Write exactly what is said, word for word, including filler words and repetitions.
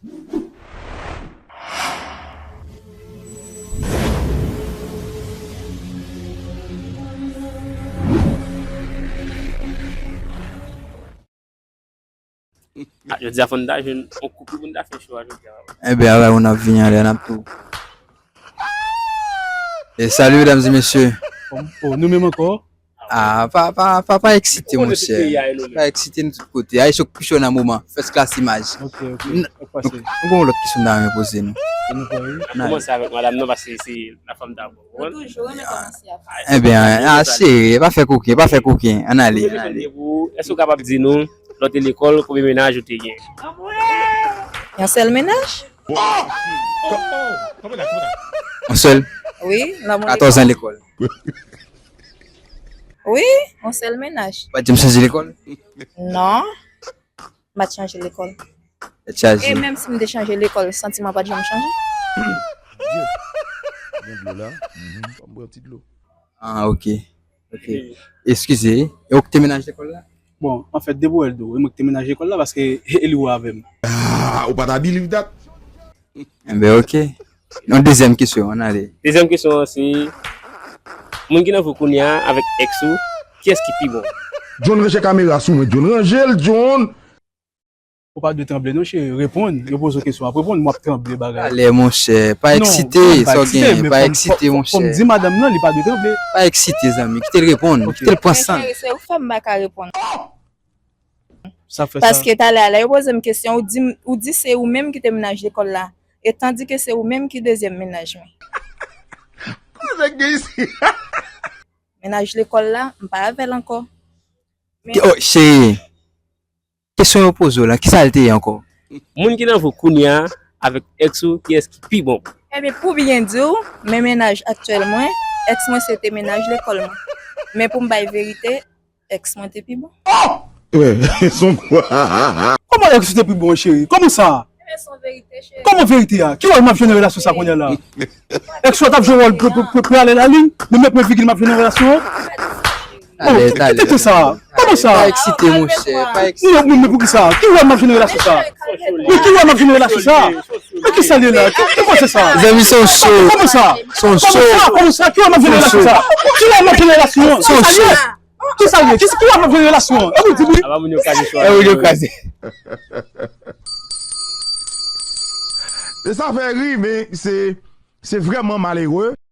Ah, jodi a fò n ta jwenn yon koup pou n ta fè cho a jodi a. Ebyen, ala moun ap vini anlè, n ap tou. E salut, mesdames et messieurs. Oh, nou menm ankò? Ah, pa, pa, pa, pa eksite, monchè. Pa eksite nou tout kote. Ay, cho k pi cho nan moman. First class image. Ok, ok. N- Sak pase? Nou gen yon lòt kesyon n ta renmen poze nou. N ap kòmanse avèk madanm nan, paske se lafanm dabò. Nou toujou renmen kòmanse avèk. Ebyen, ah, cheri, pa fè koken, pa fè koken. Ann ale, ann ale. Èske w kapab di nou, lè w te lekòl, konbyen mennaj ou te gen? Yon sèl mennaj? Yon sèl? Wi, lanmou. Katòz an lekòl. Wi, yon sèl mennaj. Pa t janm chanje lekòl? Non, m pa t chanje lekòl. Tèt chaje. E menm si m te chanje lekòl, santiman pa t janm chanje. Dye. Gen dlo la. Mhm. Ban m bwè yon ti dlo. Ah, ok. Ok. Eskize. E ou ki te mennaj lekòl la? Bon, anfèt, depi w wè l dou, e mwen ki te mennaj lekòl la, paske e li ou avè m. Ah, ou pa ta believe that? Enben, ok. Yon dezyèm kesyon, ann ale. Dezyèm kesyon an se, moun ki nan vi w kounye a avèk èks ou, kiyès ki pi bon? John, ranje kamera sou mwen, John, ranje l, John. Ou pa dwe tranble non, cheri, reponn. Yo poze w kesyon, w ap reponn, m ap tranble bagay. Talè, monchè, pa eksite, sa w genyen, pa eksite, monchè. Fò m di madanm nan, li pa dwe tranble. Pa eksite, zanmi, kite l reponn, kite l pran san l. Men cheri, se ou k fè m pa ka reponn. Sa fè sa. Paske talè a, lè yo poze m kesyon, ou di m, ou di se ou menm ki te mennaj lekòl la. E tandike se ou menm ki dezyèm mennaj mwen. Kòman nèg gen isi? Mennaj lekòl la, m pa avè l ankò. Men oh, cheri, kesyon yo poze w la, kisa l te ye ankò? Moun ki nan vi w kounye a, avèk èks ou, kiyès ki pi bon? Ebyen, pou byen di w, men mennaj aktyèl mwen, èks mwen se te mennaj lekòl mwen. Men pou m bay verite, èks mwen te pi bon. Kòman èks ou te pi bon, cheri? Kòman sa? Kòman verite a? Ki wòl m ap jwe nan relasyon sa kounye a la? Èks ou t ap jwe wòl pre- pre- pre- prale lalin? Men mèt mwen figi m ap jwe nan relasyon an? Oh, ki tete sa? Kòman sa? Pa eksite, monchè, pa eksite. Non, men, men poukisa? Ki wòl m ap jwe nan relasyon sa? Men ki wòl m ap jwe nan relasyon sa? Men kisa l ye la? Ki, ki koze sa? Zanmi, se yon show. Kòman sa? Se yon show. Kòman sa? Kòman sa? Ki wòl m ap jwe nan relasyon sa? Ki wòl m ap jwe nan relasyon an? Se yon show. Kisa l ye? Kisa, ki wòl m ap jwe nan relasyon an? E ou di wi. Aba moun yo kraze cho a. E moun yo kraze. E sa fè ri, men se, se vrèman malere.